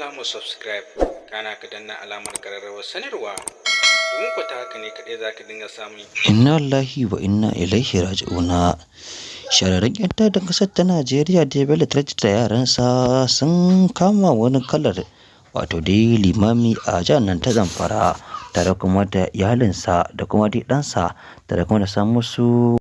alamar subscribe, kana ka danna alamar ƙararrawar sanarwa, domin ku ta haka ne kaɗai za ka dinga samun. Inna lillahi wa inna ilaihi raji'una. Shahararren 'yan ta'addan ƙasar ta Najeriya da Bello Turji da yaransa sun kama wani kalar, wato dai limami a jihar nan ta Zamfara, tare kuma da iyalinsa da kuma dai ɗansa, tare kuma da samu su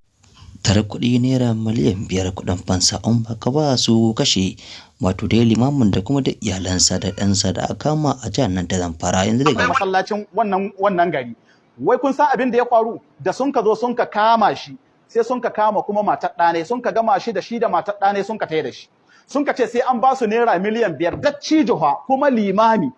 tare kuɗi naira miliyan 5 kuɗin fansa, in ba ka ba su kashe wato dai limamin da kuma da iyalansa da ɗansa da aka kama a jihar nan ta Zamfara. Yanzu daga masallacin wannan gari, wai kun san abin da ya faru? Da sun ka zo sun ka kama shi, sai sun ka kama kuma matar ɗane, sun ka gama shi da shi da matar ɗane, sun ka taya da shi, sun ka ce sai an ba su naira miliyan 5. Dattijo fa, kuma limami,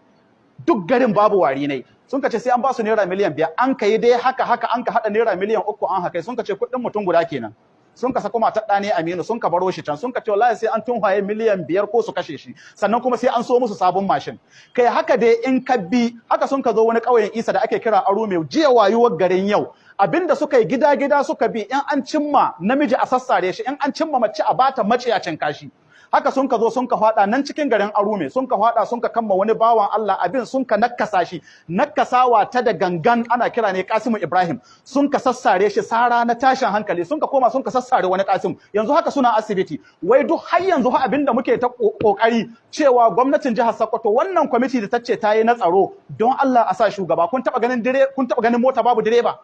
duk garin babu wari ne. Sun ka ce sai an ba su naira miliyan 5. An ka yi dai haka haka, an ka haɗa naira miliyan 3, an haka sun ka ce kuɗin mutum guda kenan. Sun ka sako matar ɗane Aminu, sun ka baro shi can. Sun ka ce wallahi sai an tunhaye miliyan 5 ko su kashe shi, sannan kuma sai an so musu sabon mashin. Kai, haka dai in ka bi haka, sun ka zo wani ƙauyen Isa da ake kira Arume jiya, wayuwar garin yau, abinda suka yi, gida gida suka bi, in an cimma namiji a sassare shi, in an cimma mace a bata maciyacin kashi. Haka sun ka zo sun ka fada nan cikin garin Arume, sun ka fada, sun ka kamma wani bawan Allah, abin sun ka nakasa shi, nakasawa ta da gangan, ana kira ne Kasimu Ibrahim. Sun ka sassare shi sara na tashin hankali, sun ka koma sun ka sassare wani Kasimu, yanzu haka suna asibiti. Wai duk har yanzu ha abin da muke ta kokari cewa gwamnatin jihar Sokoto, wannan kwamiti da tace ta yi na tsaro, don Allah a sa shugaba. Kun taba ganin dire? Kun taba ganin mota babu direba?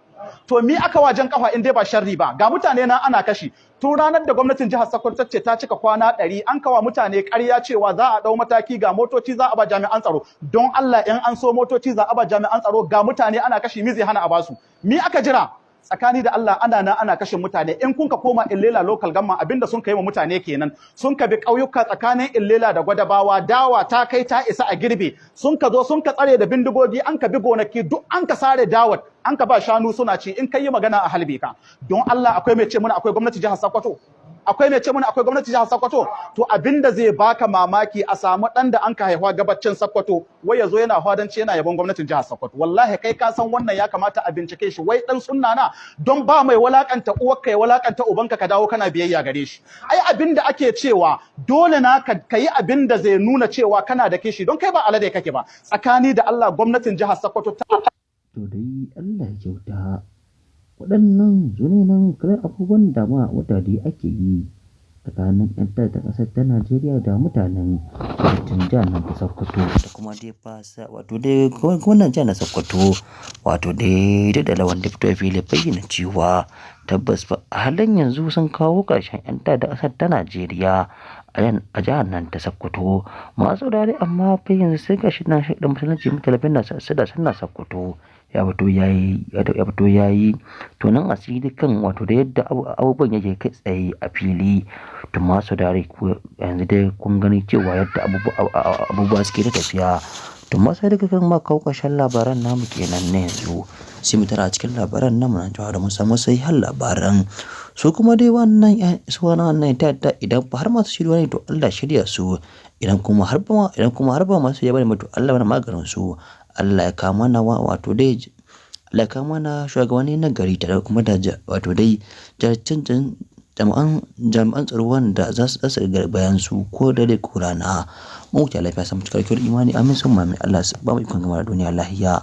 To mi aka wajen kafa in dai ba sharri ba? Ga mutane na ana kashi. Tun ranar da gwamnatin jihar Sokoto tace ta cika kwana 100, an kawa mutane ƙarya cewa za a ɗau mataki, ga motoci za a ba jami'an tsaro. Don Allah, in an so motoci za a ba jami'an tsaro, ga mutane ana kashi, mi zai hana a basu? Mi aka jira? Tsakani da Allah, ana nan ana kashe mutane. In kun ka koma Illela Local Government, abinda sun kai wa mutane kenan. Sun ka bi ƙauyuka tsakanin Illela da Gwadabawa, dawa ta kai ta isa a girbe, sun ka zo sun ka tsare da bindigogi, an ka bi gonaki duk an ka sare dawat, an ka ba shanu suna ci. In kai yi magana a halbe ka. Don Allah, akwai mai ce muna akwai gwamnati jihar Sokoto? Akwai mai ce muna akwai gwamnati jihar Sokoto? To abinda zai baka mamaki, a samu dan da an ka haihuwa gabacin Sokoto, wai yazo yana fadanci, yana yabon gwamnatin jihar Sokoto. Wallahi kai ka san wannan ya kamata a bincike shi, wai dan sunna na? Don ba mai walakanta uwarka ya walakanta ubanka ka dawo kana biyayya gare shi. Ai abinda ake cewa dole na ka yi abinda zai nuna cewa kana da kishi, don kai ba alade kake ba. Tsakani da Allah, gwamnatin jihar Sokoto ta To dai Allah ya kyauta. Waɗannan su ne nan kalar abubuwan da ma mutane ake yi tsakanin 'yan ta'adda ƙasar ta Najeriya da mutanen kudancin jihar nan ta Sokoto da kuma dai fasa, wato dai gwamnan jihar na Sokoto, wato dai da Lawan da fito fili bayyana cewa tabbas fa a halin yanzu sun kawo ƙarshen 'yan ta'adda ƙasar ta Najeriya a jihar nan ta Sokoto. Masu saurare, amma fa yanzu sai gashi nan shaidar musulunci mutalabin na da suna Sokoto ya fito yayi tonon asiri kan wato da yadda abubuwan yake kai tsaye a fili. To masu saurare, yanzu dai kun gani cewa yadda abubuwa suke ta tafiya. To masu daga kan ma kawo ƙarshen labaran namu kenan na yanzu, sai mu tara a cikin labaran namu na jawa da mun samu sai har labaran su. Kuma dai wannan su wannan ta'adda, idan har masu shirya ne, to Allah shirya su. Idan kuma har ba masu shirya bane, to Allah mana maganin su. Allah ya kawo mana, wato dai Allah ya kawo mana shugabanni na gari, tare kuma da wato dai cancan jami'an tsaro wanda za su ga bayan su ko dare ko rana. Mu huta lafiya, samu cikakkiyar imani. Amin sun mami. Allah ba mu ikon gama da duniya lahiya.